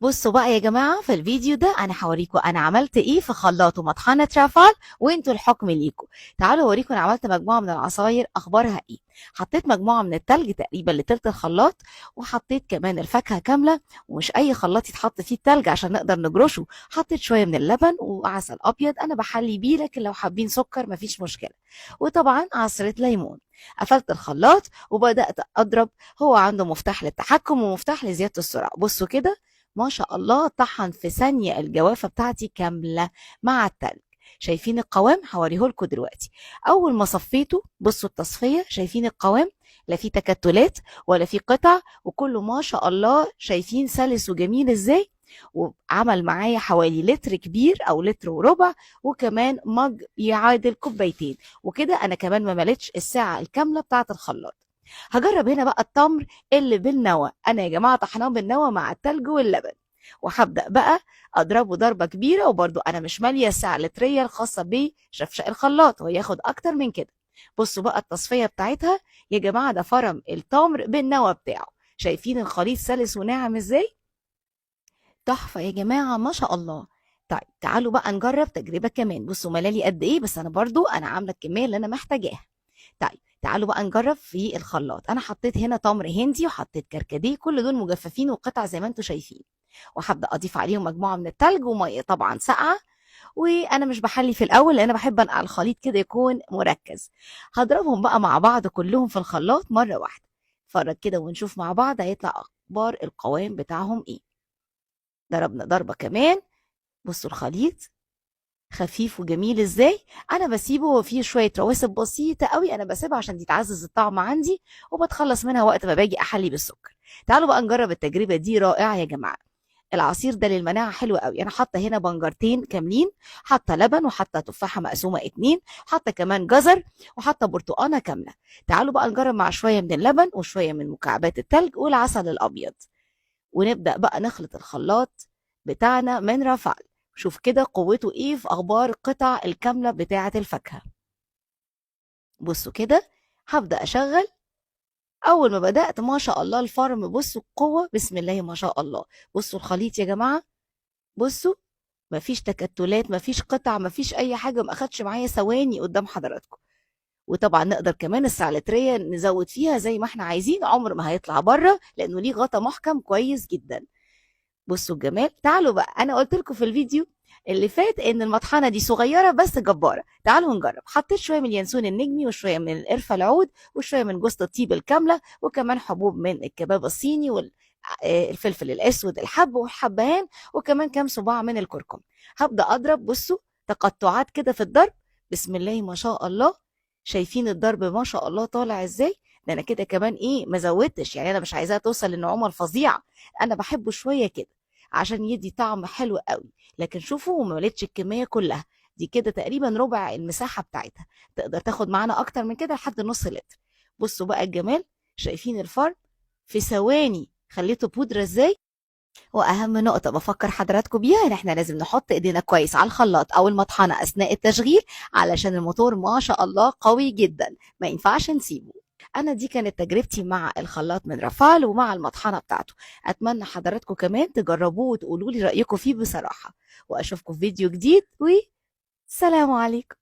بصوا بقى يا جماعة، في الفيديو ده انا هوريكم انا عملت ايه في خلاط ومطحنة رافال، وانتوا الحكم ليكم. تعالوا اوريكم انا عملت مجموعة من العصاير اخبارها ايه. حطيت مجموعة من التلج تقريبا لتلت الخلاط، وحطيت كمان الفاكهة كاملة، ومش اي خلاط يتحط فيه التلج عشان نقدر نجرشه. حطيت شوية من اللبن وعسل ابيض انا بحلي بيه، لكن لو حابين سكر مفيش مشكلة، وطبعا عصرة ليمون. قفلت الخلاط وبدأت اضرب. هو عنده مفتاح للتحكم ومفتاح لزيادة السرعة. بصوا كده ما شاء الله، طحن في ثانية الجوافة بتاعتي كاملة مع التلج. شايفين القوام؟ هوريهولكوا دلوقتي. أول ما صفيته بصوا التصفية، شايفين القوام؟ لا في تكتلات ولا في قطع، وكله ما شاء الله شايفين سلس وجميل ازاي. وعمل معايا حوالي لتر كبير أو لتر وربع، وكمان مج يعادل كوبايتين. وكده أنا كمان ما مليتش الساعة الكاملة بتاعة الخلاط. هجرب هنا بقى التمر اللي بالنوى. انا يا جماعة طحناه بالنوى مع التلج واللبن، وهبدا بقى اضربه ضربه كبيرة. وبرده انا مش ماليه الساعة اللتريه الخاصة بشفشق الخلاط، هو ياخد اكتر من كده. بصوا بقى التصفية بتاعتها يا جماعة، ده فرم التمر بالنوى بتاعه. شايفين الخليط سلس وناعم ازاي؟ تحفة يا جماعة ما شاء الله. طيب تعالوا بقى نجرب تجربه كمان. بصوا ملالي قد ايه، بس انا برضو عامله الكمية اللي انا محتاجاها. طيب تعالوا بقى نجرب في الخلاط. انا حطيت هنا تمر هندي وحطيت كركديه، كل دول مجففين وقطع زي ما انتم شايفين، وهبدا اضيف عليهم مجموعة من التلج ومية طبعا ساقعه. وانا مش بحلي في الاول لان انا بحب انقع الخليط كده يكون مركز. هضربهم بقى مع بعض كلهم في الخلاط مرة واحدة. اتفرج كده ونشوف مع بعض هيطلع اخبار القوام بتاعهم ايه. ضربنا ضربه كمان. بصوا الخليط خفيف وجميل ازاي. انا بسيبه فيه شوية رواسب بسيطة قوي، انا بسيبها عشان دي تعزز الطعم عندي، وبتخلص منها وقت ما باجي احلي بالسكر. تعالوا بقى نجرب التجربة دي، رائعة يا جماعة. العصير ده للمناعه حلو قوي. انا حاطه هنا بنجرتين كاملين، حاطه لبن، وحاطه تفاحة مقسومة 2، حاطه كمان جزر، وحاطه برتقانه كاملة. تعالوا بقى نجرب مع شوية من اللبن وشوية من مكعبات التلج والعسل الابيض، ونبدا بقى نخلط الخلاط بتاعنا من رافال. شوف كده قوته ايه في اخبار قطع الكاملة بتاعه الفاكهة. بصوا كده هبدا اشغل. اول ما بدات ما شاء الله الفرم، بصوا القوة، بسم الله ما شاء الله. بصوا الخليط يا جماعة، بصوا مفيش تكتلات، مفيش قطع، مفيش اي حاجة، ما اخدش معايا ثواني قدام حضراتكم. وطبعا نقدر كمان الساعة اللتريه نزود فيها زي ما احنا عايزين، عمر ما هيطلع بره لانه ليه غطا محكم كويس جدا. بصوا الجمال. تعالوا بقى، انا قلت لكم في الفيديو اللي فات ان المطحنه دي صغيرة بس جبارة. تعالوا نجرب. حطيت شوية من اليانسون النجمي، وشوية من القرفه العود، وشوية من جوزة الطيب الكاملة، وكمان حبوب من الكباب الصيني والفلفل الاسود الحب والحبهان، وكمان كام صباع من الكركم. هبدا اضرب. بصوا تقطعات كده في الضرب، بسم الله ما شاء الله. شايفين الضرب ما شاء الله طالع ازاي؟ ده انا كده كمان ايه ما زودتش، يعني انا مش عايزاها توصل للنعومه الفظيعة، انا بحبه شوية كده عشان يدي طعم حلو قوي. لكن شوفوا ما مليتش الكمية كلها دي، كده تقريبا ربع المساحة بتاعتها، تقدر تاخد معانا اكتر من كده لحد نص لتر. بصوا بقى الجمال، شايفين الفرم في ثواني خليته بودره ازاي. واهم نقطة بفكر حضراتكم بيها ان احنا لازم نحط ايدينا كويس على الخلاط او المطحنه اثناء التشغيل، علشان الموتور ما شاء الله قوي جدا، ما ينفعش نسيبه. انا دي كانت تجربتي مع الخلاط من رافال ومع المطحنه بتاعته. اتمنى حضراتكم كمان تجربوه وتقولوا لي رايكم فيه بصراحة، واشوفكم في فيديو جديد، وسلام عليكم.